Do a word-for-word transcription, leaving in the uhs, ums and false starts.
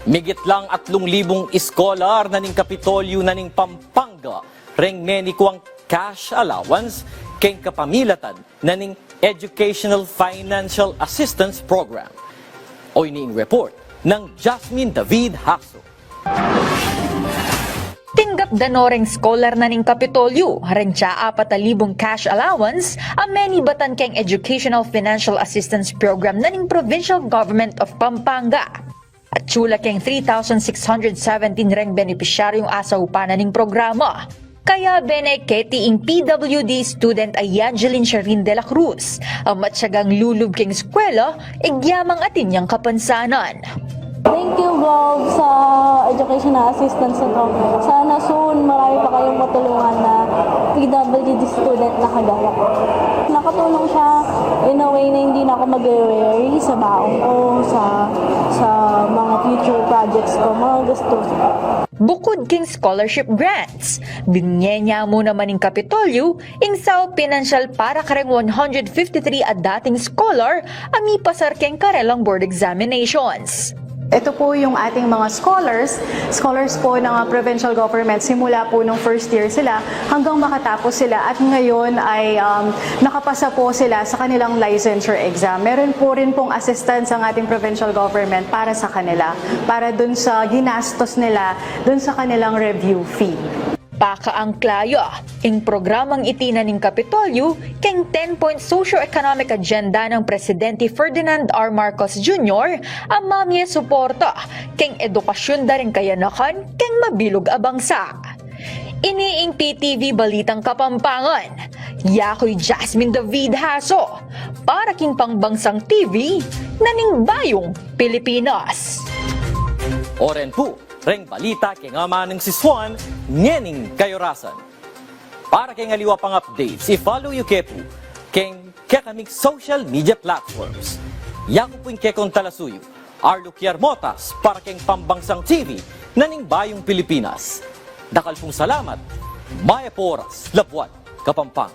Migit lang atlung libung iskolar na ning Kapitolyo na ning Pampanga reng menikuang cash allowance keng kapamilatan na ning Educational Financial Assistance Program. O ini ing report nang Jasmine David Haso. Tinggap da no reng scholar na ning Kapitolyo reng atsya apat a libung cash allowance a menibatan keng Educational Financial Assistance Program na ning Provincial Government of Pampanga. Atiu la keng three thousand six hundred seventeen reng benepisyaryung asaupan na ning programa. Kayabe ne keti ing P W D student a Yangeline Sherin de la Cruz a matyagang lulub keng eskwela, igya mang atin yang kapansanan. Thank you, Gov, sa educational assistance na to. Sana soon marami pa kayong matulungan na P W D student na kagaya ko. Nakatulong siya in a way na hindi na ako mag-worry sa baon ko, sa, sa mga future projects ko, mga gastusin. Bukud keng scholarship grants, binye ne mu naman ning Kapitolyo ing sau pinansyal para kareng one hundred fifty-three a dating scholar a mipasar keng karelang board examinations. Ito po yung ating mga scholars. Scholars po ng, ah, provincial government. Simula po nung first year sila hanggang makatapos sila. At ngayon ay, um, nakapasa po sila sa kanilang licensure exam. Meron po rin pong assistance ang ating provincial government para sa kanila. Para dun sa ginastos nila, dun sa kanilang review fee. Pakaangkla ya ing programang iti na ning Kapitolyo keng ten-point socio-economic agenda nang Presidente Ferdinand R. Marcos Junior a mamie suporta keng edukasyun da ring kayanakan keng mabilug a bangsa. Ini ing P T V Balitang Kapampangan. Yaku'y Jasmine David Haso para king Pambansang T V na ning Bayung Pilipinas. Oren pu reng balita keng amanung sisuan ngening kayorasan. Para keng aliwa pang updates, i-follow yu ke pu keng kekaming social media platforms. Yaku pu ing kekong talasuyu, Arlo Quiermotas, para keng Pambansang T V na ning Bayung Pilipinas. Dakal pung salamat, mayap a oras, labuad Kapampangan.